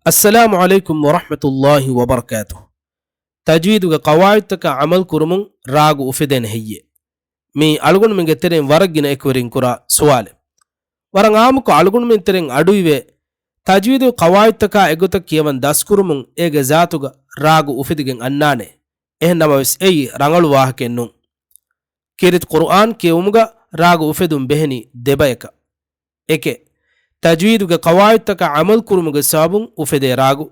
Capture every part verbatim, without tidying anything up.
އައްސަލާމު ޢަލައިކުމް ވަރަޙްމަތުﷲި ވަބަރަކާތުހު. ތަޖްވީދުގެ ޤަވާޢިދުތަކާ ޢަމަލު ކުރުމުން ރާގު އުފެދޭނެ ހެއްޔޭ؟ މިއީ އަޅުގަނޑުމެންގެ ތެރެއިން ވަރަށް ގިނަ އެކުވެރިން ކުރާ ސުވާލެއް. ވަރަށް އާއްމުކޮށް އަޅުގަނޑުމެން ތެރެއިން އަޑުއިވޭ، ތަޖްވީދުގެ ޤަވާޢިދުތަކާ އެގޮތަށް ކިޔަވަން ދަސްކުރުމުން އޭގެ ޒާތުގަ ރާގު އުފެދިގެން އަންނާނެ. އެހެން ނަމަވެސް އެއީ ރަނގަޅު ވާހަކައެއް ނޫން. ކީރިތި ޤުރުއާން ކިޔެވުމުގަ ރާގު އުފެދުން ބެހެނީ ދެބަޔަކަށް. އެކެއް، ތަޖްވީދުގެ ޤަވާޢިދުތަކާ ޢަމަލު ކުރުމުގެ ސަބަބުން އުފެދޭ ރާގު.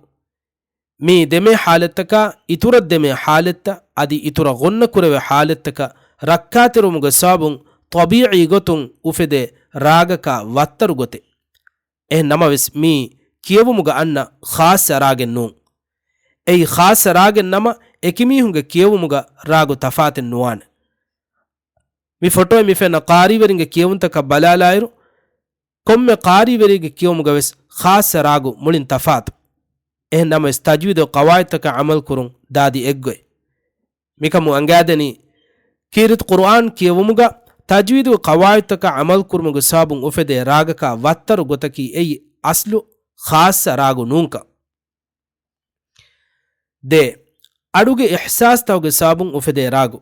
މި ދެމޭ ޙާލަތްތަކާ އިތުރަށް ދެމޭ ޙާލަތްތައް އަދި އިތުރަށް ޣުންނަ ކުރެވޭ ޙާލަތްތަކަށް ރައްކާތެރިވުމުގެ ސަބަބުން ޠަބީޢީ ގޮތުން އުފެދޭ ރާގަކާ ވައްތަރު ގޮތެއް. އެހެން ނަމަވެސް މީ ކިޔެވުމުގަ އަންނަ ޚާއްޞަ ރާގެއް ނޫން. އެއީ ޚާއްޞަ ރާގެއް ނަމަ، އެކިމީހުންގެ ކިޔެވުމުގަ ރާގު ތަފާތެއް ނުވާނެ. މި ފޮޓޯއެއް މި ފެންނަ ޤާރީވެރިންގެ ކިޔެވުންތަކަށް ބަލާލާއިރު، ކޮންމެ ޤާރީވެރިއެއްގެ ކިޔެވުމުގަ ވެސް ޚާއްޞަ ރާގު މުޅިން ތަފާތު. އެހެން ނަމަވެސް، ތަޖްވީދުގެ ޤަވާޢިދުތަކާ ޢަމަލު ކުރުން ދާދި އެއްގޮތް. މިކަމުން އަނގައިދެނީ، ކީރިތި ޤުރުއާން ކިޔެވުމުގަ ތަޖްވީދުގެ ޤަވާޢިދުތަކާ ޢަމަލު ކުރުމުގެ ސަބަބުން އުފެދޭ ރާގަކާ ވައްތަރު ގޮތަކީ އެއީ އަސްލު ޚާއްޞަ ރާގު ނޫންކަން. ދޭ، އަޑުގެ އިޙްސާސްތަކުގެ ސަބަބުން އުފެދޭ ރާގު.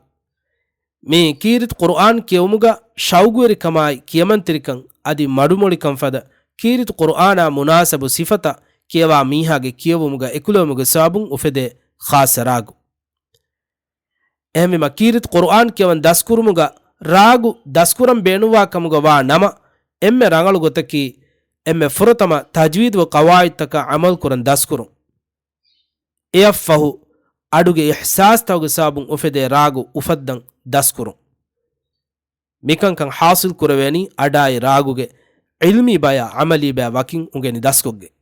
މި ކީރިތި ޤުރުއާން ކިޔެވުމުގަ ޝައުގުވެރިކަމާއި، ކިޔަމަންތެރިކަން އަދި މަޑުމޮޅިކަން ފަދަ ކީރިތި ޤުރުއާނާ މުނާސަބު ސިފަތައް ކިޔަވާ މީހާގެ ކިޔެވުމުގަ އެކުލެވުމުގެ ސަބަބުން އުފެދޭ ޚާއްޞަ ރާގު. އެހެންވީމަ، ކީރިތި ޤުރުއާން ކިޔަވަން ދަސްކުރުމުގަ ރާގު ދަސްކުރަން ބޭނުންވާ ކަމުގަ ވާ ނަމަ، އެންމެ ރަނގަޅު ގޮތަކީ، އެންމެ ފުރަތަމަ ތަޖްވީދުގެ ޤަވާޢިދުތަކަށް ޢަމަލު ކުރަން ދަސްކުރުން. އެއަށްފަހު، އަޑުގެ އިޙްސާސްތަކުގެ ސަބަބުން އުފެދޭ ރާގު އުފައްދަން ދަސްކުރުން. މިކަންކަން ޙާޞިލް ކުރެވޭނީ އަޑާއި ރާގުގެ ޢިލްމީ ބަޔާ ޢަމަލީ ބަޔާ ވަކިން އުނގެނި ދަސްކޮށްގެން.